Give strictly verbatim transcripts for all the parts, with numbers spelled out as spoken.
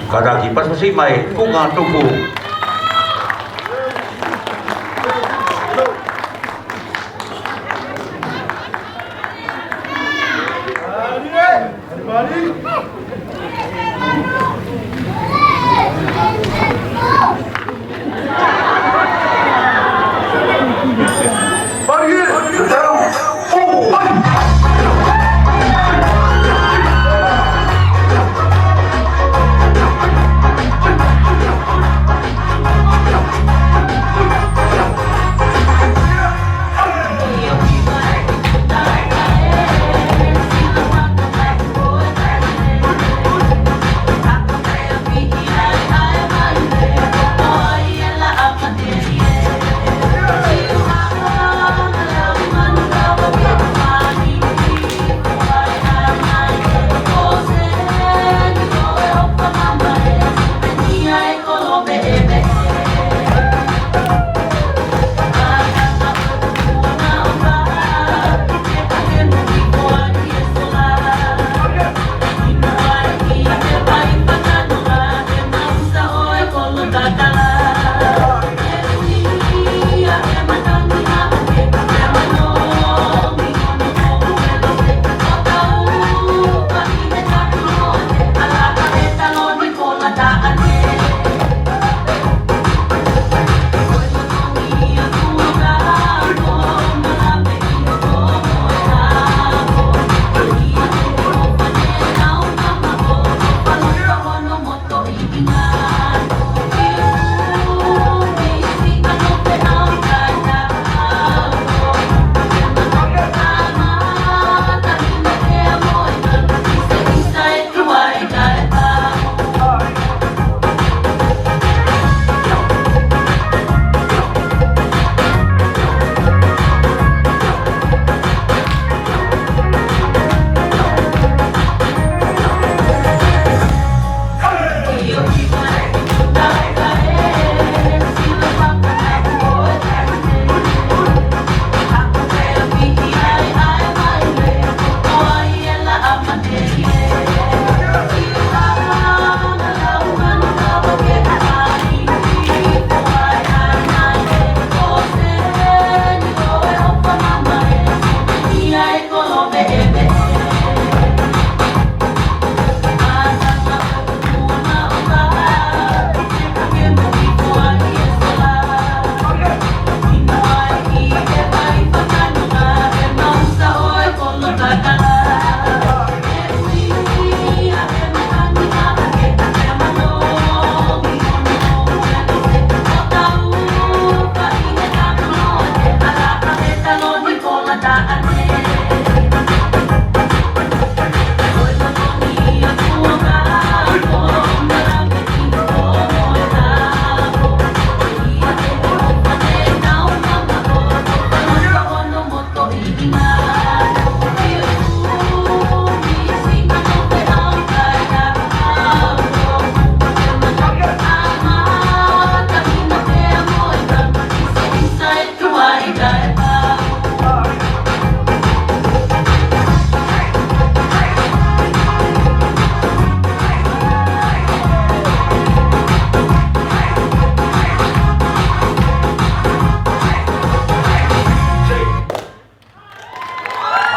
Kātaki, pasipasi mai, Funga Tupu.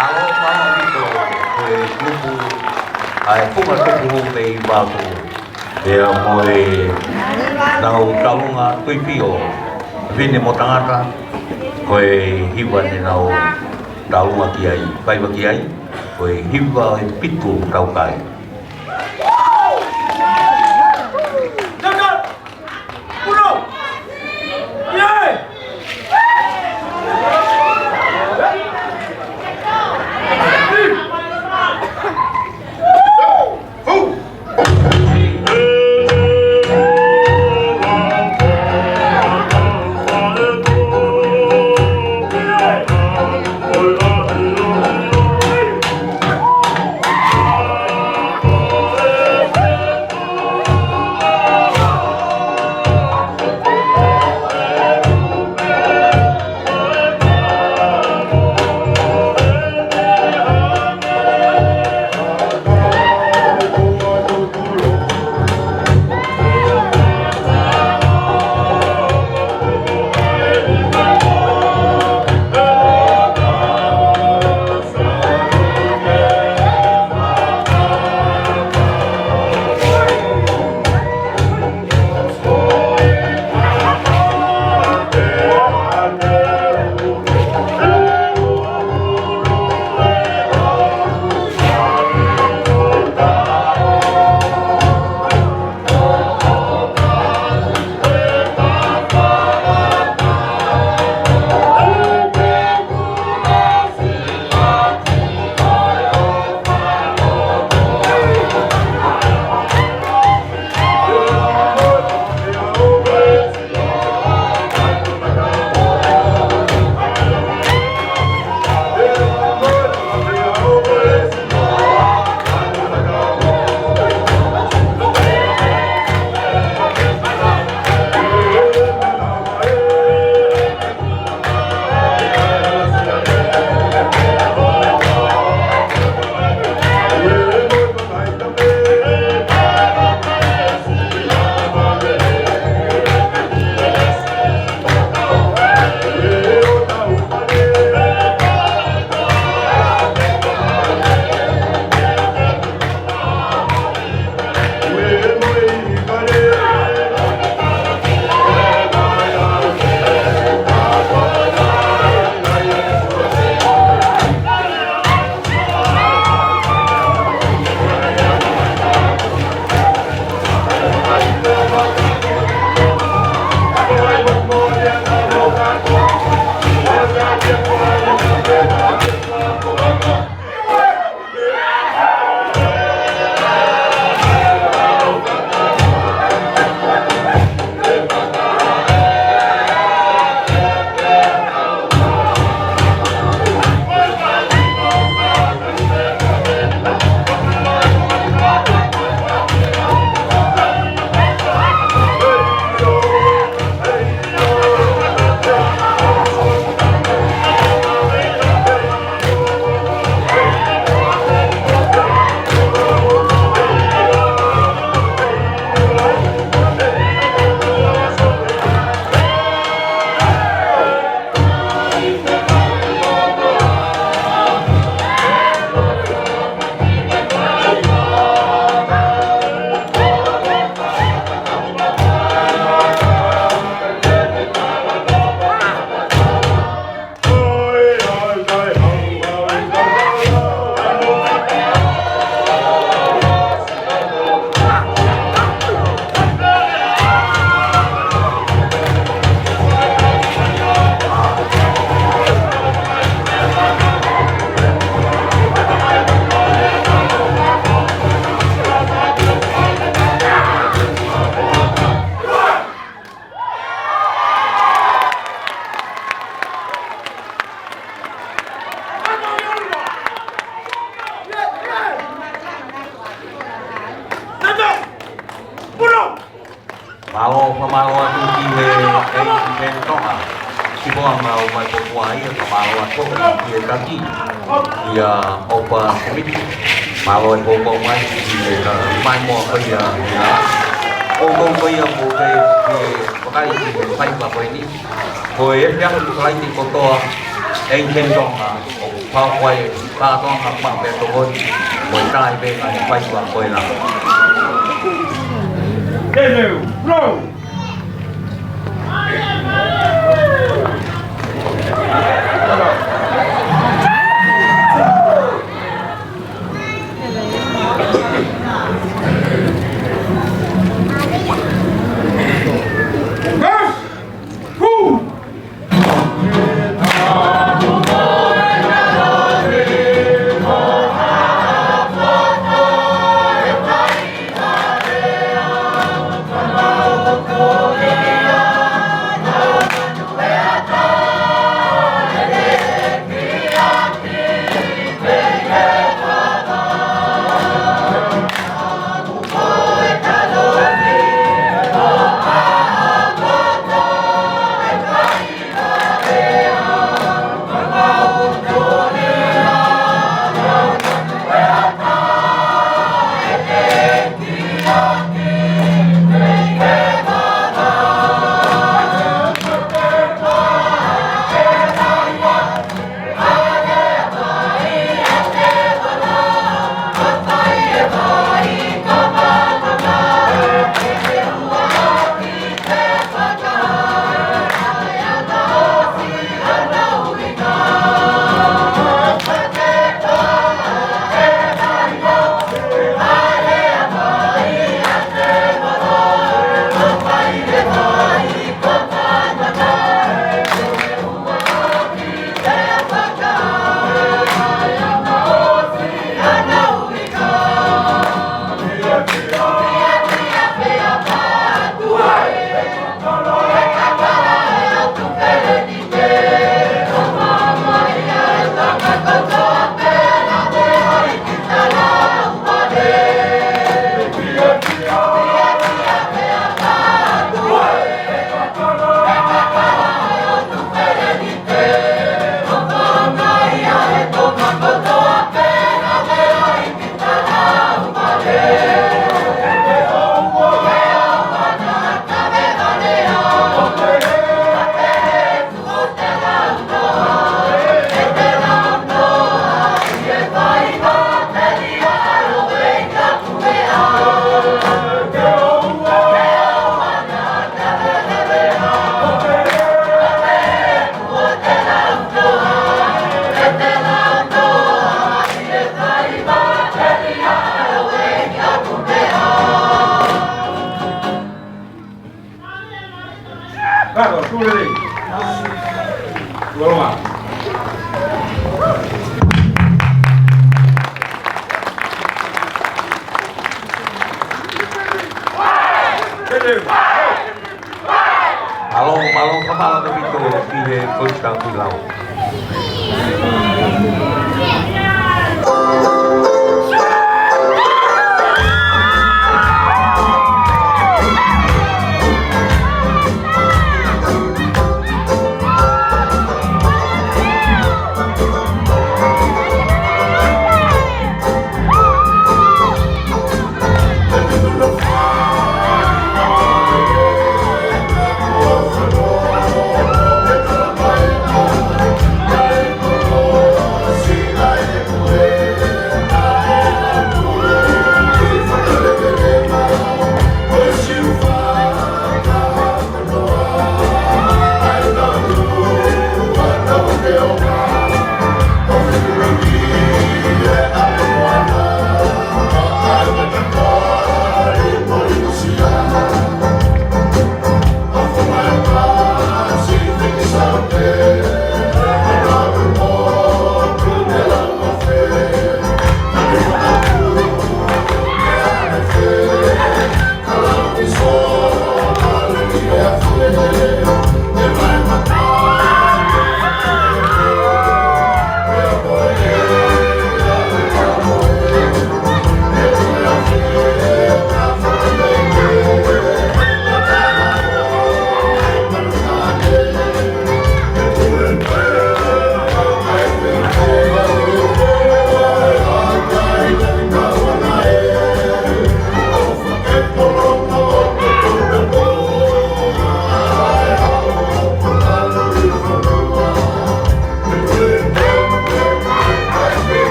Mālō, mālō ʻaupito, ko e kupu, ʻa e Funga Tupu mei Vavaku. Pea mo ʻenau Taulunga Tuifio, Fefine mo Tangata, ko e hiva ne nau taulunga ki ai, faiva ki ai, ko e hiva ʻo e Pitu Taukae. Fakamālō atu ki he ʻEiki Tonga. Sipoa mau mai ko kuai, fakamālō atu ki he taki. Ia ʻofa Semiti. Mālō e pōpō mai ki he ka-, mai mo ko ia. ʻOku ou ko ia mo ke, ke vakai ki he faiva ko eni. Ko e efiafi Falaite kotoa, ʻEiki Tonga, ʻoku pau ko e kātoanga pea tokoni, mo e tai pē ngaahi faiva ko ena. Kei leu, roll!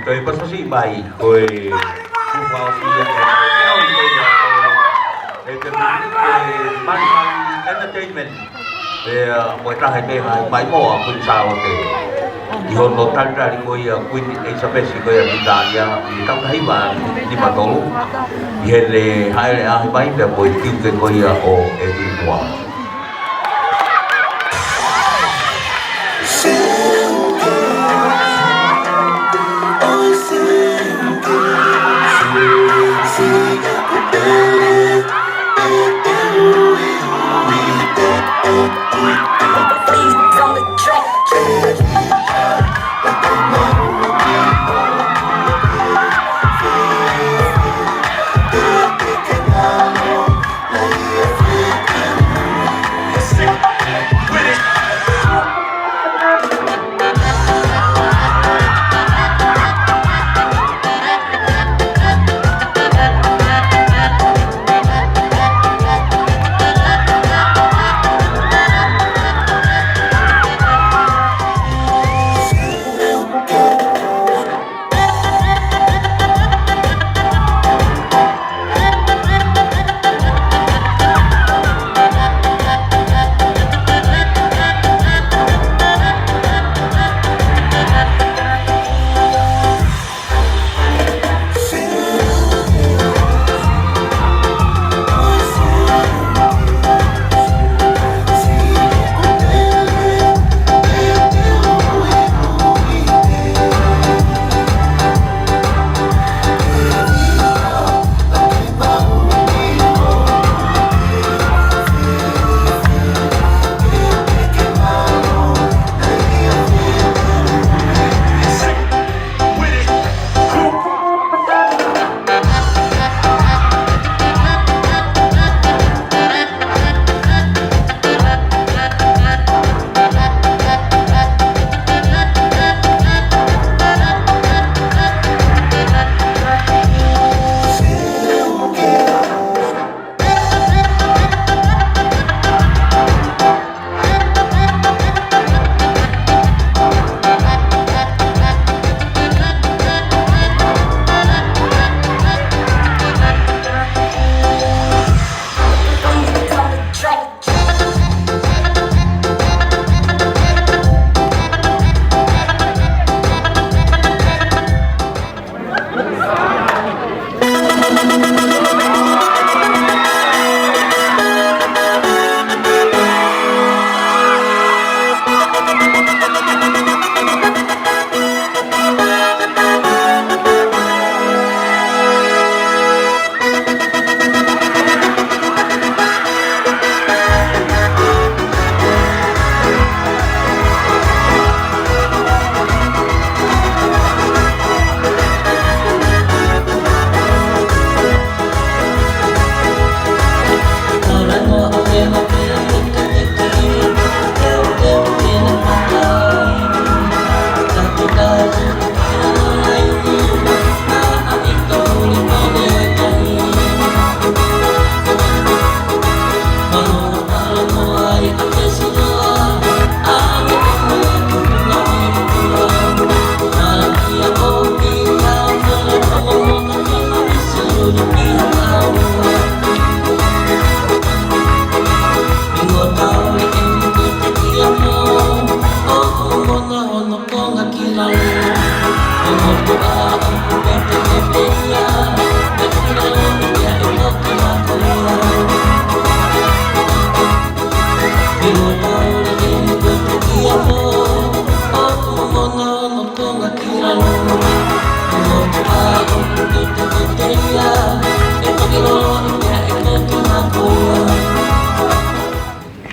Ko e pasipasi mai, ko e kupa o ia, ko e, ko e, ko e, ko e Malimali Entertainment. Pea ko e taha e meʻa mai mo a Kuini Sālote ʻi hono talitali ko ia Kuini Elizabeth ko ia ʻi Italia, ʻi he taʻu taha hiva nima tolu. ʻI heʻene hāʻele ʻaʻahi mai pea ko e tiuke ko ia ʻo e Ilipuala.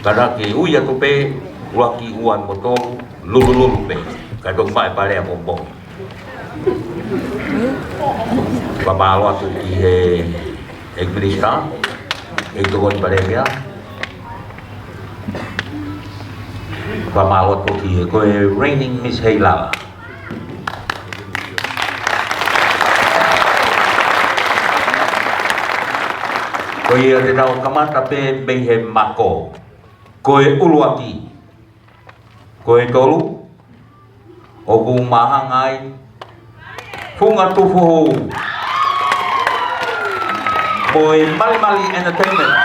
Ka naʻa ke ui atu pē, ʻuluaki, ua mo tolu, lulululu pē. Ka toki fai pale a popo. Fakamālō atu ki he ʻEiki Minisitā, ʻEiki Tokoni Palēmia. Fakamālō atu ki he, ko e reigning Miss Heilala. Ko ia te tau kamata pē mei he mako. Ko e ʻuluaki. Ko e tolu, ʻoku māhanga ai, Funga Tufuhou mo e Malimali Entertainment.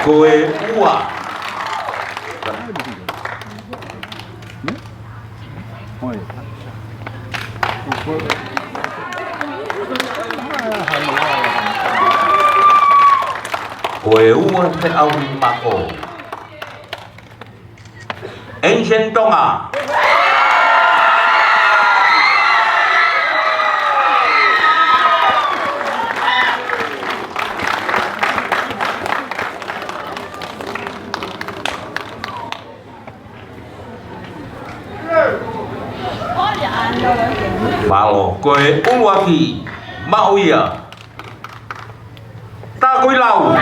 Ko e ua. Ko e ua te au i mako. Ancient Tonga. Mālō, ko e ʻuluaki, maʻu ia. Takuilau.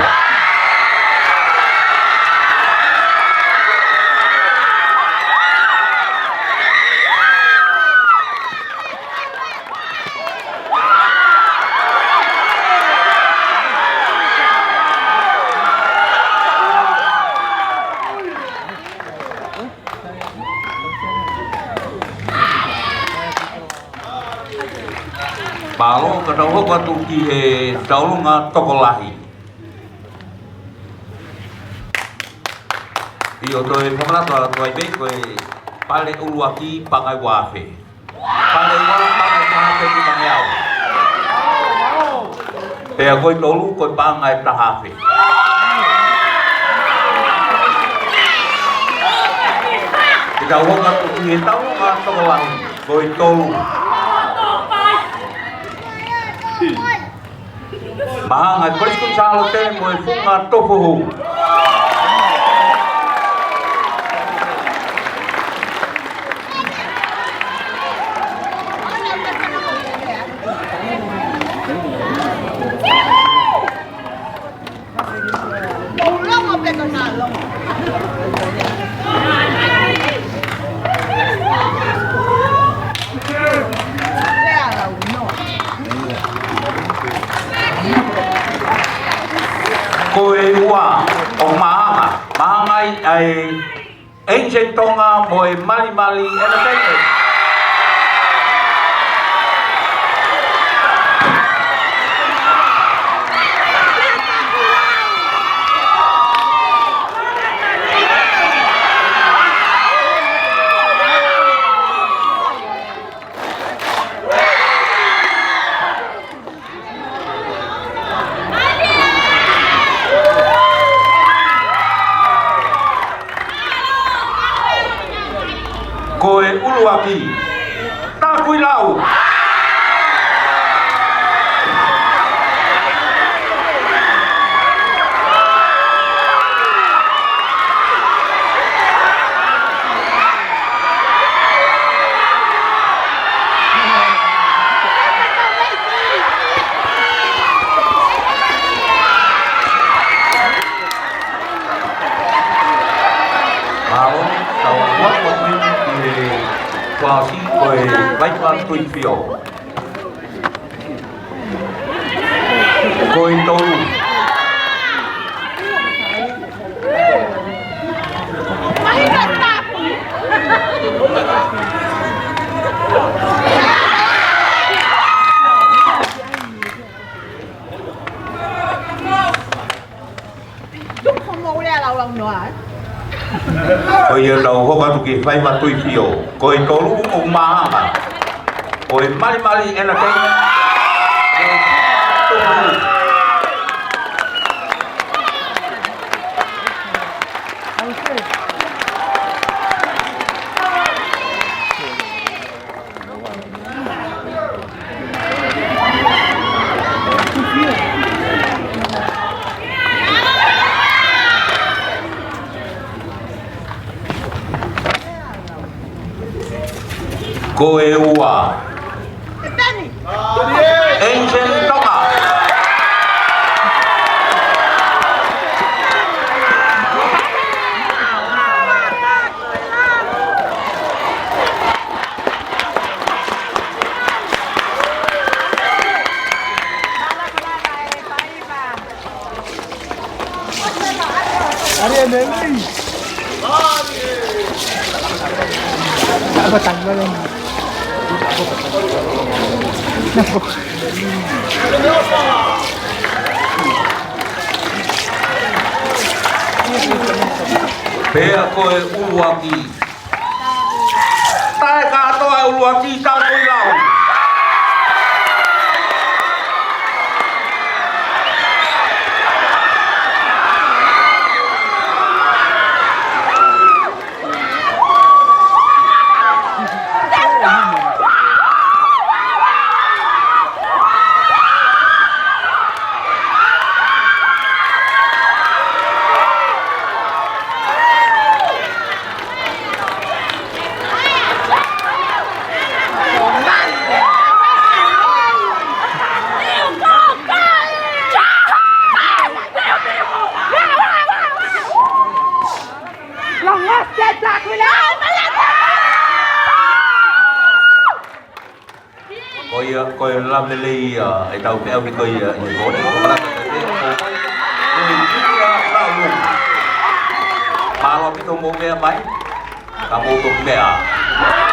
Mālō, ka tau hoko atu ki he taulunga tokolahi. ʻIo, toe fakamanatu atu ai pē ko e pale ʻuluaki paʻanga ʻe ua afe. Pale ʻe ua paʻanga ʻe taha afe ki he paʻanga ʻe nima ngeau. Pea ko e tolu ko e paʻanga ʻe taha afe. Ke tau hoko atu ki he taulunga tokolahi, ko e tolu. Maʻanga ʻa e Kolisi ko Sālote mo e Funga Tufuhou. Ko e ua ʻo Maʻanga, Maʻanga ʻi ai Ancient Tonga mo e Malimali Entertainment. Ko e ʻuluaki, Takuilau. Mālō, tau ua ua pini ki he fasi ko e Vaipa Tuifio. Ko e tolu. Ko ia tau hoko atu ki he Vaipa Tuifio. Ko e tolu ʻo Maʻanga. Ko e Malimali Entertainment. Ko e ua. Ancient Tonga. Pea ko e ʻuluaki. Taʻe kātoa e ʻuluaki, tā ko e lau. Ko ia, ko e lave lelei ia, ʻe tau pehē au ki ko ia, ʻi ko ia, ko ia, ko ia, ko ia, ko ia. Mālō ʻaupito mou meʻa mai, ka mou toki meʻa.